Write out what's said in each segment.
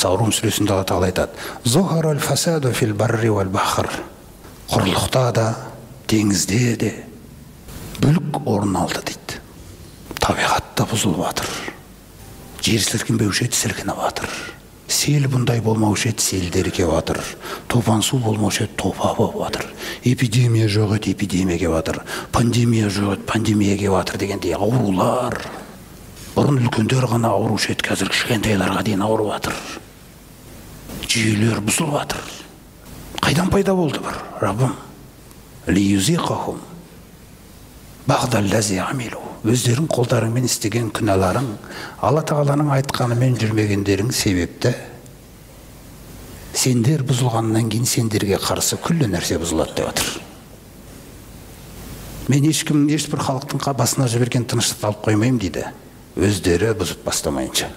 Мысалы, Рум сүресінде Алла Тағала айтады: «Зохарал фасаду фил барри вал бахр». Құрлықта да, теңізде де бүлік орын алды дейді. Табиғат та бұзылып жатыр. Жер сілкінбеуші еді, сілкініп жатыр. Сел бұндай болмаушы еді, селдер келіп жатыр. Топан су болмаушы еді, топа болып жатыр. Эпидемия жоқ еді, эпидемия келіп жатыр. Пандемия жоқ еді, пандемия келіп жатыр дегендей аурулар. Бұрын үлкендер ғана аурушы еді, қазір кішкентайларға дейін ауырып жатыр. Жүйелер бұзылып жатыр. Қайдан пайда болды бір? Раббым, лиюзиқахум бағдаллази амилу. Өздерің қолдарыңмен істеген күнәларың, Алла Тағаланың айтқанымен жүрмегендерің себепті сендер бұзылғаннан кейін сендерге қарсы күллі нәрсе бұзылады деп жатыр. Мен ешкім, ешбір халықтың басына жіберген тыныштықты алып қоймаймын дейді. Өздері бұзып бастамайынша.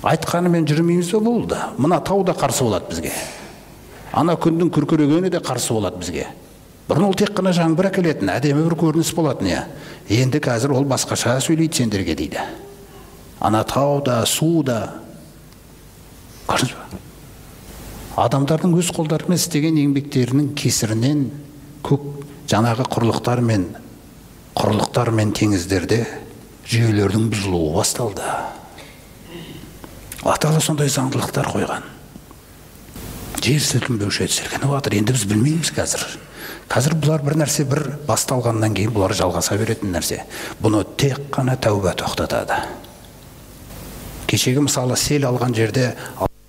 Айтқанымен жүрмейміз бе, болды. Мына тау да қарсы болады бізге. Ана күндің күркірегені де қарсы болады бізге. Бұрын ол тек қана жаңбыр әкелетін, әдемі бір көрініс болатын, иә. Енді қазір ол басқаша сөйлейді сендерге дейді. Ана тау да, су да. Көрдіңіз бе? Адамдардың өз қолдарымен істеген еңбектерінің кесірінен көк жаңағы құрлықтар мен теңіздерде жүйелердің бұзылуы басталды. Алла Тағала сондай заңдылықтар қойған. Жер сілкінбеуші еді, сілкініп жатыр. Енді біз білмейміз қазір. Қазір бұлар бір нәрсе бір басталғаннан кейін бұлар жалғаса беретін нәрсе. Бұны тек қана тәуба тоқтатады. Кешегі мысалы сел алған жерде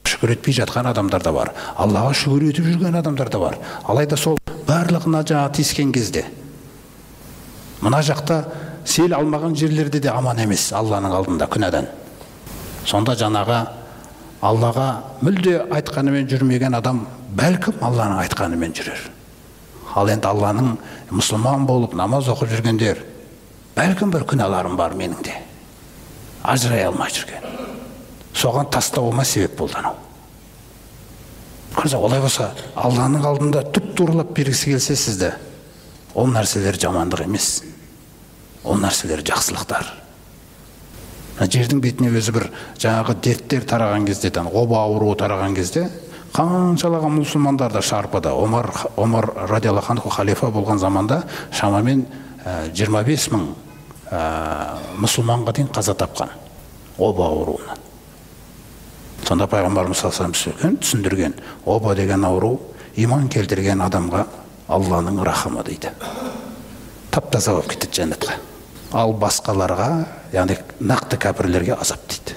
шүкір етпей жатқан адамдар да бар. Аллаға шүкір етіп жүрген адамдар да бар. Алайда сол барлығына жаңа тиіскен кезде мына жақта сел алмаған жерлерде де аман емес Алланың алдында күнәдан. Сонда жаңағы Аллаға мүлде айтқанымен жүрмеген адам бәлкім Алланың айтқанымен жүрер. Ал енді Алланың мұсылман болып намаз оқып жүргендер бәлкім бір күнәларым бар менің де. Ажырай алмай жүрген. Соған тастауыма себеп болды анау. Көрдіңіз, олай болса Алланың алдында тұп-туралап бергісі келсе сізді, ол нәрселер жамандық емес. Ол нәрселер жақсылықтар. Жердің бетіне өзі бір жаңағы дерттер тараған кезде, оба ауруы тараған кезде қаншалаған мұсылмандар да шарпыды. Омар радиаллаху анху халифа болған заманда шамамен 25 мың мұсылманға дейін қаза тапқан оба ауруынан. Сонда пайғамбарымыз саллаллаху алейхи вассалам түсіндірген, оба деген ауру иман келтірген адамға Алланың рахымы дейді. Тап-таза болып кетеді жәннатқа. Ал басқаларға, яғни нақты кәпірлерге азап дейді.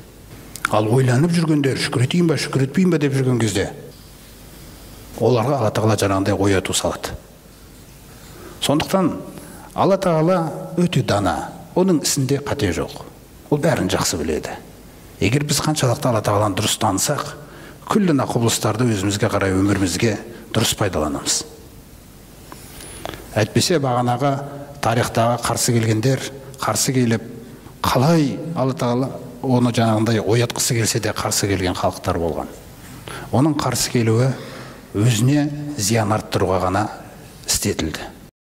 Ал ойланып жүргендер, шүкір етейін ба, шүкір етпейін ба деп жүрген кезде оларға Алла Тағала жаңағындай ояту салады. Сондықтан Алла Тағала өте дана, оның ісінде қате жоқ. Ол бәрін жақсы біледі. Егер біз қаншалықты Алла Тағаланы дұрыс танысақ, күллі құбылыстарды өзімізге қарай өмірімізге дұрыс пайдаланамыз. Әйтпесе бағанағы тарихтағы қарсы келгендер, қарсы келіп, қалай Алла Тағала оны жаңағындай оятқысы келсе де қарсы келген халықтар болған. Оның қарсы келуі өзіне зиян арттыруға ғана істетілді.